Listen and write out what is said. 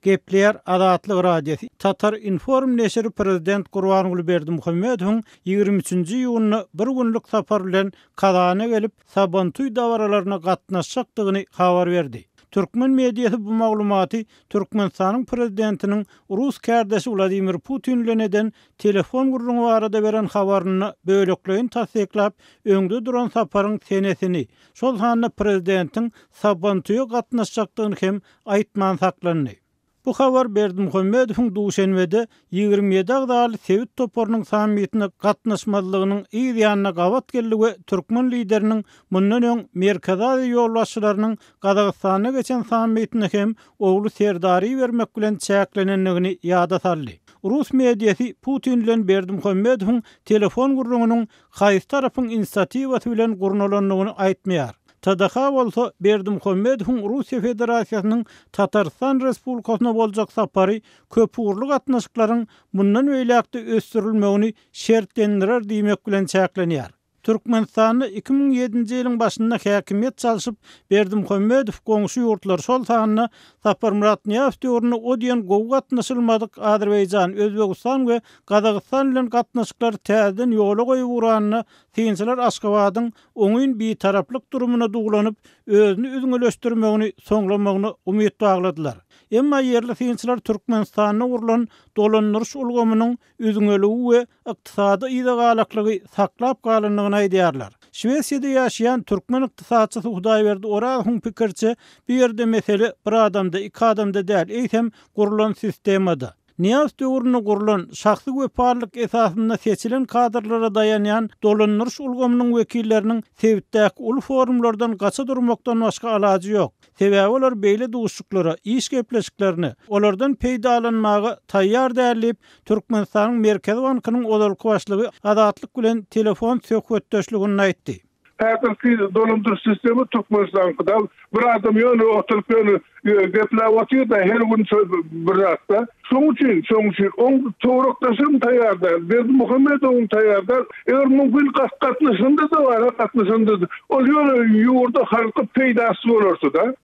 Gepleýär Azatlyk Radiosy, Tatar-inform neşiri prezident Gurbanguly Berdimuhamedowyň 23-nji iýunda bir günlük sapar bilen Kazana gelip, Sabantuý dabaralaryna gatnaşjakdygyny habar berdi. Türkmen mediasy bu maglumaty Türkmenistanyň prezidentiniň rus kärdeşi Wladimir Putin bilen eden telefon gürrüňi barada beren habarynda bölekleýin tassyklap, öňde duran saparyň senesini, şol sanda prezidentiň Sabantuýa gatnaşjakdygyny hem aýtman saklandy. Bu habar Berdimuhamedowyň Duşenbede 27 agzaly sebit toparynyň sammitine gatnaşmazlygynyň yz ýanyna gabat geldi we türkmen lideriniň mundan öň Merkezi Aziýa ýolbaşçylarynyň Gazagystanda geçen sammitine hem ogly Serdary ibermek bilen çäklenendigini ýada saldy. Rus mediasy Putin bilen Berdimuhamedowyň telefon gürrüňiniň haýsy tarapyň inisiatiwasy bilen gurnalandygyny aýtmaýar. TDH bolsa Berdimuhamedowyň Russiýa Federasiýasynyň Tatarystan Respublikasyna boljak sapary köpugurly gatnaşyklaryň mundan beýläk-de ösdürilmegini şertlendirer diýmek bilen çäklenýär. Türkmenistanda 2007-nji ýylyň başynda häkimiýet çalşyp, Berdimuhamedow goňşy ýurtlar, şol sanda Saparmyrat Nyýazow döwründe o diýen gowy gatnaşylmadyk Azerbaýjan, Özbegistan we Gazagystan bilen gatnaşyklary täzeden ýola goýup ugranda, synçylar Aşgabadyň oňyn bitaraplyk durumyna duwlanyp, özüni üzňeleşdirmegini soňlamagyna umyt bagladylar. Emma ýerli synçylar Türkmenistanda gurlan dolandyryş ulgamynyň üzňeligi we ykdysady yzagalaklygy saklap galandygyny aýdýarlar. Şwesiýada ýaşaýan türkmen ykdysatçysy Hudaýberdi Orazowyň pikiriçe, bu ýerde mesele bir adamda, iki adamda däl, eýsem gurlan sistemada. Nyýazow döwründe gurlan, şahsy wepalylyk esasynda seçilen kadrlara daýanýan dolandyryş ulgamynyň wekilleriniň sebitdäki uly forumlardan gaça durmakdan başga alajy ýok. Sebäbi olar beýle duşuşyklara, iş gepleşiklerine, olardan peýdalanmaga taýýar däl diýip, Türkmenistanyň Merkezi bankynyň ozalky başlygy Azatlyk bilen telefon söhbetdeşliginde aýtdy. Häzirki dolandyryş sistema Türkmenistanky dal. Bir adam ýöne oturyp ýöne gepläp otyrda her gün şo bir zatda. Şoň üçin, şoň üçin oň töwerekdeşem taýýar däl, Berdimuhamedowam taýýar däl. Eger mümkin gatnaşanda-da bar, gatnaşanda-da. Ol ýöne ýurda, halka peýdasyz bolardy-da.